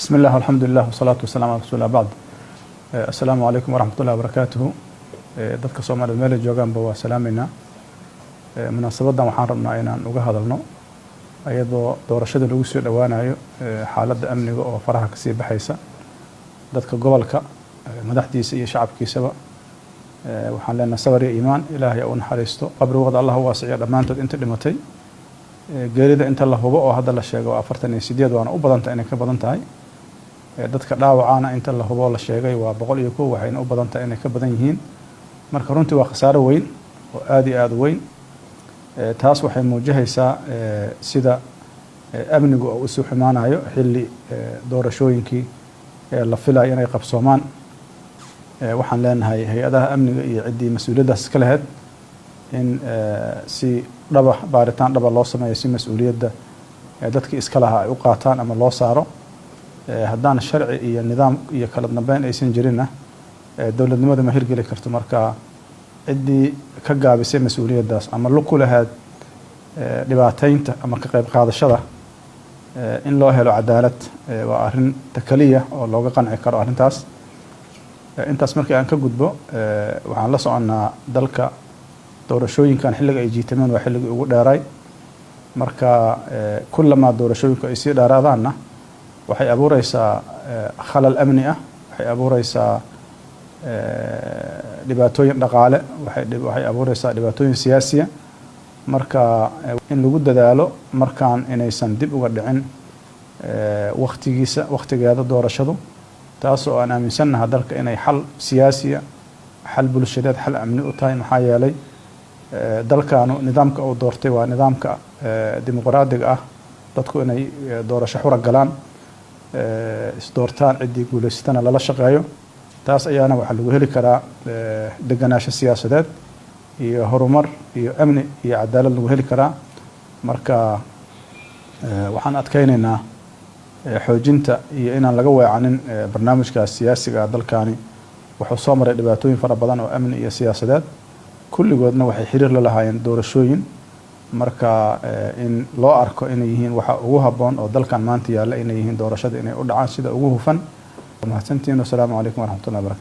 Bismi illah, alxamdulilah, wasalaatu wasalaam ala rasuulillah, bacd. Assalaamu calaykum waraxmat ullahi wabarakaatuhu. Dadka Soomaaliyed meelay joogaanba waa salaameynaa. Munaasabaddan waxaan rabnaa inaan uga hadalno, iyadoo doorashada lagu soo dhowaanayo, xaaladda amniga oo faraha kasii baxaysa. Dadka gobolka, madaxdiisa iyo shacabkiisaba, waxaan leenahay sabar iyo iimaan. Ilaahay u naxariisto, qabrigooda Allah u waasiciyo dhammaantood inta dhimatay. Geerida inta la hubo oo hadda la sheego waa 48, waana u badanta inay ka badan tahay. Dadka dhaawacana inta la hubo la sheegay waa 101, waxayna u badan tahay inay ka badan yihiin. Marka runtii waa khasaaro weyn oo aada iyo aada u weyn. Taas waxay muujihaysaa sida amnigu oo usoo xumaanayo xilli doorashooyinkii la filayo inay qabsoomaan. Waxaan leenahay hay-adaha amniga iyo ciddii mas-uuliyaddaas iska lahayd in si dhaba baaritaan dhaba loo sameeyo, si mas-uuliyadda dadkii iska lahaa ay u qaataan ama loo saaro. Haddaan sharci iyo nidaam iyo kala dambeyn aysan jirinna, dowladnimada ma hirgeli karto. Marka ciddii ka gaabisay mas-uuliyaddaas ama lug ku lahayd dhibaateynta ama ka qayb qaadashada, in loo helo cadaalad waa arrin takaliya oo looga qanci karo arrintaas. Intaas markii aan ka gudbo, waxaan la soconnaa dalka doorashooyinkan xilliga ay jiitameen waa xilligii ugu dheeray. Marka kullamaa doorashooyinku ay sii dheeraadaanna, waxay abuureysaa khalal amni ah, waxay abuureysaa dhibaatooyin dhaqaale, waxay abuureysaa dhibaatooyin siyaasiya. Marka in lagu dadaalo markaan inaysan dib uga dhicin waktigiisa, waktigeeda doorashadu, taas oo aan aaminsannaha dalka inay xal siyaasiya, xal bulshadeed, xal amni u tahay. Maxaa yeelay, dalkaanu nidaamka uu doortay waa nidaamka dimuqraadiga ah, dadku inay doorasho xura galaan, isdoortaan, ciddii guulaysatana lala shaqeeyo. Taas ayaana waxaa lagu heli karaa deganaansho siyaasadeed iyo horumar iyo amni iyo cadaalad lagu heli karaa. Marka waxaan adkeyneynaa xoojinta iyo inaan laga weecanin barnaamijkaas siyaasiga. Dalkani wuxuu soo maray dhibaatooyin fara badan oo amni iyo siyaasadeed, kulligoodna waxay xiriir la lahaayeen doorashooyin. Marka in loo arko inay yihiin waxa ugu habboon oo dalkan maanta yaalla, inay yihiin doorashada inay u dhacaan sida ugu hufan. Mahadsantiin, wasalaamu calaykum waraxmatullahi barakatu.